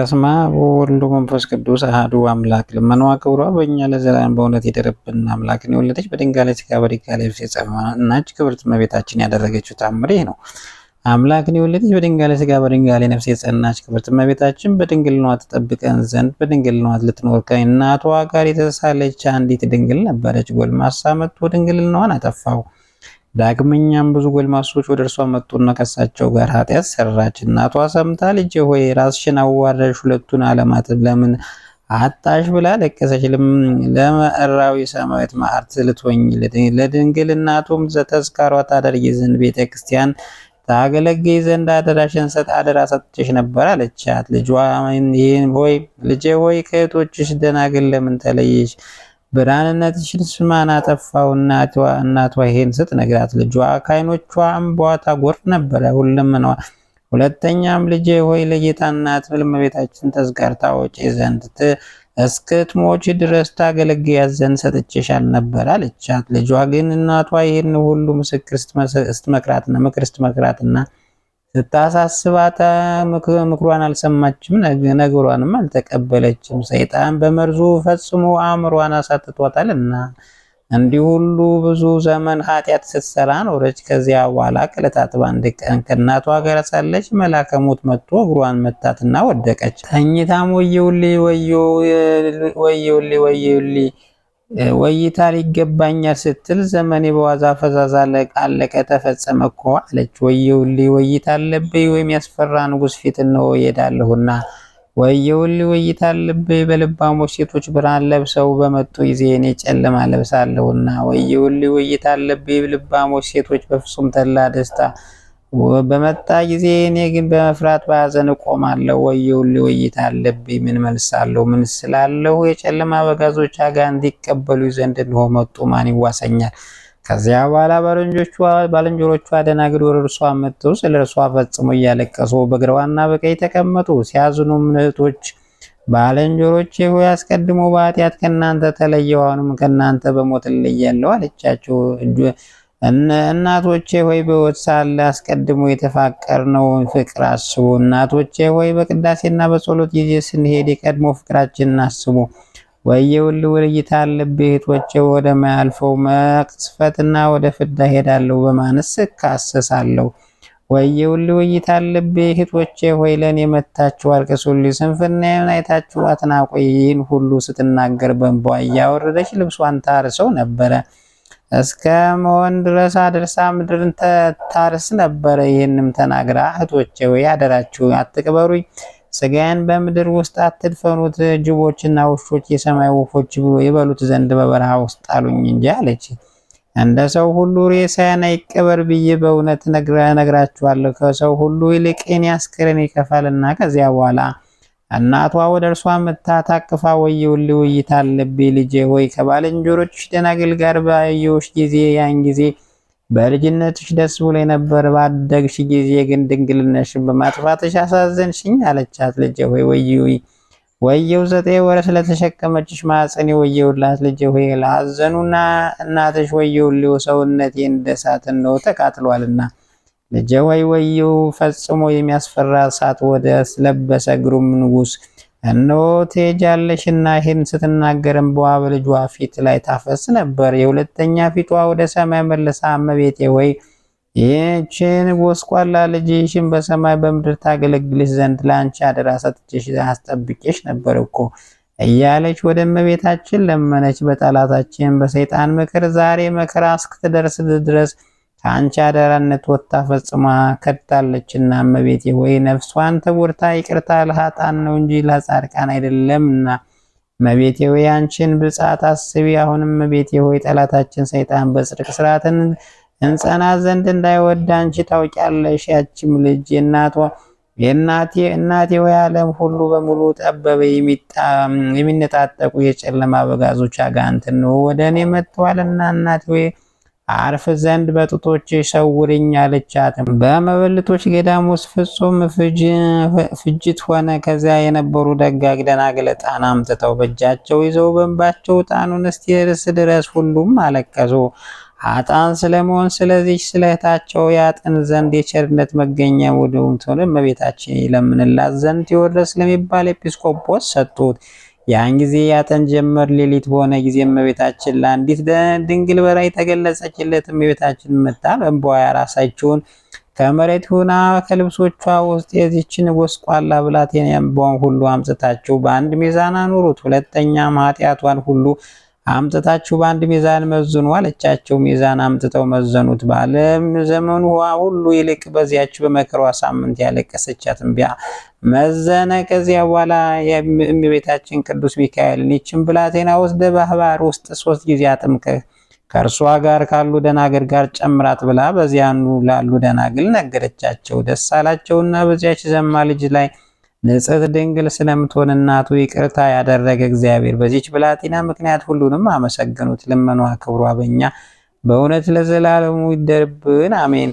በስመ አብ ወወልድ ወመንፈስ ቅዱስ አሐዱ አምላክ። ልመናዋ ክብሯ በእኛ ለዘላለም በእውነት ይደርብን። አምላክን የወለደች በድንጋሌ ሥጋ በድንጋሌ ነፍስ የጸናች ክብርት እመቤታችን ያደረገችው ተአምር ይህ ነው። አምላክን የወለደች በድንጋሌ ሥጋ በድንጋሌ ነፍስ የጸናች ክብርት እመቤታችን በድንግልናዋ ትጠብቀን ዘንድ በድንግልናዋ ልትኖር ከእናቷ ጋር የተሳለች አንዲት ድንግል ነበረች። ጎልማሳ መጥቶ ድንግልናዋን አጠፋው። ዳግመኛም ብዙ ጎልማሶች ወደ እርሷ መጡና ከእሳቸው ጋር ኃጢአት ሰራች። እናቷ ሰምታ ልጄ ሆይ ራስሽን አዋረድሽ፣ ሁለቱን ዓለማት ለምን አጣሽ ብላ ለቀሰች። ለምዕራዊ ሰማያዊት መዓርት ልትሆኝ ለድንግል እናቱም ተዝካሯ ታደርጊ ዘንድ ቤተ ክርስቲያን ታገለግይ ዘንድ አደራሽን ሰጥ አደራ ሰጥቼሽ ነበር አለቻት። ልጇ ይህን ሆይ ልጄ ሆይ ከእህቶችሽ ደናግል ለምን ተለየሽ? ብርሃንነትሽን ማን አጠፋው? እናቷ ይሄን ስትነግራት ልጇ ከዓይኖቿ እንባዋ ታጎርፍ ነበረ። ሁለመናዋ ሁለተኛም ልጄ ሆይ ለጌታ እናት ለእመቤታችን ተዝካር ታወጪ ዘንድ እስክትሞቺ ድረስ ታገለግያት ዘንድ ሰጥቼሻል ነበር አለቻት። ልጇ ግን እናቷ ይህን ሁሉ ምስክር ስትመክራትና ምክር ስትመክራትና ስታሳስባት ምክሯን አልሰማችም፣ ነገሯንም አልተቀበለችም። ሰይጣን በመርዙ ፈጽሞ አእምሯን አሳትቷታልና እንዲህ ሁሉ ብዙ ዘመን ኃጢአት ስትሰራ ኖረች። ከዚያ በኋላ ከዕለታት በአንድ ቀን ከእናቷ ጋር ሳለች መልአከ ሞት መጥቶ እግሯን መታትና ወደቀች። ተኝታም ወየውልኝ ወየውልኝ ወየውልኝ ወይታ ይገባኛል ስትል ዘመኔ በዋዛ ፈዛዛ አለቀ ተፈጸመ እኮ አለች። ወየውልኝ ወይታ አለብኝ ወይም ያስፈራ ንጉሥ ፊት እነሆ እሄዳለሁና። ወየውልኝ ወይታ አለብኝ በልባሞች ሴቶች ብርሃን ለብሰው በመጡ ጊዜ እኔ ጨለማ ለብሳለሁና። ወየውልኝ ወይታ አለብኝ ልባሞች ሴቶች በፍጹም ተድላ ደስታ በመጣ ጊዜ እኔ ግን በመፍራት በሐዘን እቆማለሁ። ወየውልኝ ወይታ አለብኝ፣ ምን መልሳለሁ? ምን ስላለሁ? የጨለማ አበጋዞች አጋንንት ይቀበሉ ዘንድ እንሆ መጡ፣ ማን ይዋሰኛል? ከዚያ በኋላ ባልንጀሮቿ ደናግል ወደ እርሷ መጥተው ስለ እርሷ ፈጽሞ እያለቀሱ በግራዋና በቀኝ ተቀመጡ። ሲያዝኑም እህቶች ባልንጀሮቼ ሆይ አስቀድሞ በኃጢአት ከእናንተ ተለየሁ፣ አሁንም ከእናንተ በሞት እለያለሁ አለቻቸው። እናቶቼ ሆይ በሕይወት ሳለ አስቀድሞ የተፋቀርነውን ፍቅር አስቡ። እናቶቼ ሆይ በቅዳሴና በጸሎት ጊዜ ስንሄድ የቀድሞ ፍቅራችንን አስቡ። ወየውልህ ወይታ አለብኝ እህቶቼ፣ ወደማያልፈው መቅስፈትና ወደ ፍዳ ሄዳለሁ፣ በማንስ እካሰሳለሁ? ወየውልህ ወይታ አለብኝ እህቶቼ ሆይ ለእኔ መታችሁ አልቅሱልኝ፣ ስንፍናዬን አይታችሁ አትናቁኝ። ይህን ሁሉ ስትናገር በእንባዋ እያወረደች ልብሷን ታርሰው ነበረ እስከ መሆን ድረስ አድርሳ ምድርን ታርስ ነበረ። ይህንም ተናግራ እህቶቼ ወይ አደራችሁ አትቅበሩኝ፣ ስጋዬን በምድር ውስጥ አትድፈኑት፣ ጅቦችና ውሾች የሰማይ ወፎች ብሎ ይበሉት ዘንድ በበረሃ ውስጥ ጣሉኝ እንጂ አለች። እንደ ሰው ሁሉ ሬሳዬን አይቀበር ብዬ በእውነት እነግራችኋለሁ፣ ከሰው ሁሉ ይልቅ የኔ አስከሬን ይከፋልና። ከዚያ በኋላ እናቷ ወደ እርሷ መጥታ ታቅፋ ወየውልህ ወይታ አለብኝ ልጄ ሆይ ከባልንጀሮችሽ ደናግል ጋር ባየሁሽ ጊዜ ያን ጊዜ በልጅነትሽ ደስ ብሎ ነበር፣ ባደግሽ ጊዜ ግን ድንግልናሽን በማጥፋትሽ አሳዘንሽኝ አለቻት። ልጄ ሆይ ወየው 9 ወር ስለተሸከመችሽ ማኅፀኔ ወየውላት። ልጄ ሆይ ለአዘኑና እናትሽ ወየውልህ ሰውነቴ እንደ እሳት ነው ተቃጥሏልና። ልጄ ሆይ ወየው ፈጽሞ የሚያስፈራ እሳት ወደ ስለበሰ ግሩም ንጉሥ እነሆ ትሄጃለሽና። ይህን ስትናገር እንባዋ በልጇ ፊት ላይ ታፈስ ነበር። የሁለተኛ ፊቷ ወደ ሰማይ መልሳ እመቤቴ ወይ ይህችን ጎስቋላ ልጅሽን በሰማይ በምድር ታገለግልሽ ዘንድ ለአንቺ አደራ ሰጥቼሽ አስጠብቄሽ ነበር እኮ እያለች ወደ እመቤታችን ለመነች። በጠላታችን በሰይጣን ምክር ዛሬ መከራ እስክትደርስ ድረስ ከአንቺ አደራነት ወጥታ ፈጽማ ከድታለችና እመቤቴ ሆይ ነፍሷን ተጎድታ ይቅርታ ለኃጥአን ነው እንጂ ለጻድቃን አይደለምና እመቤቴ ሆይ አንቺን ብጻት አስቢ። አሁንም እመቤቴ ሆይ ጠላታችን ሰይጣን በጽድቅ ስርዓትን እንጸና ዘንድ እንዳይወድ አንቺ ታውቂያለሽ። ያቺም ልጅ እናቷ የእናቴ እናቴ ሆይ ዓለም ሁሉ በሙሉ ጠበበ፣ የሚነጣጠቁ የጨለማ አበጋዞች አጋንንት ነው ወደ እኔ መጥተዋልና እናቴ ሆይ አርፍ ዘንድ በጡቶችሽ ሰውሪኝ አለቻት። በመበለቶች ገዳም ውስጥ ፍጹም ፍጅት ሆነ። ከዚያ የነበሩ ደጋግ ደናግል ዕጣን አምጥተው በእጃቸው ይዘው በእንባቸው ዕጣኑን እስኪርስ ድረስ ሁሉም አለቀሱ። ኃጥአን ስለመሆን ስለዚች ስለ እህታቸው ያጥን ዘንድ የቸርነት መገኛ ወደምትሆን እመቤታችን ይለምንላት ዘንድ ቴዎድሮስ ለሚባል ኤጲስቆጶስ ሰጡት። ያን ጊዜ ያጠን ጀመር። ሌሊት በሆነ ጊዜ እመቤታችን ለአንዲት ድንግል በራእይ ተገለጸችለት። እመቤታችን መጣ በእንባዋ ያራሳችውን ከመሬት ሆና ከልብሶቿ ውስጥ የዚችን ጎስቋላ ብላቴና እንባዋን ሁሉ አምጥታችሁ በአንድ ሚዛን አኑሩት፣ ሁለተኛም ኃጢአቷን ሁሉ አምጥታችሁ በአንድ ሚዛን መዝኑ አለቻቸው። ሚዛን አምጥተው መዘኑት። በዓለም ዘመኑ ሁሉ ይልቅ በዚያች በመከሯ ሳምንት ያለቀሰቻት እምቢያ መዘነ። ከዚያ በኋላ የእመቤታችን ቅዱስ ሚካኤልን ይችን ብላቴና ወስደ ባህር ውስጥ 3 ጊዜ አጥምቀህ ከእርሷ ጋር ካሉ ደናግል ጋር ጨምራት ብላ በዚያኑ ላሉ ደናግል ነገረቻቸው። ደስ አላቸውና በዚያች ዘማ ልጅ ላይ ንጽሕት ድንግል ስለምትሆን እናቱ ይቅርታ ያደረገ እግዚአብሔር በዚች ብላቴና ምክንያት ሁሉንም አመሰገኑት። ልመኗ ክብሯ በእኛ በእውነት ለዘላለሙ ይደርብን፣ አሜን።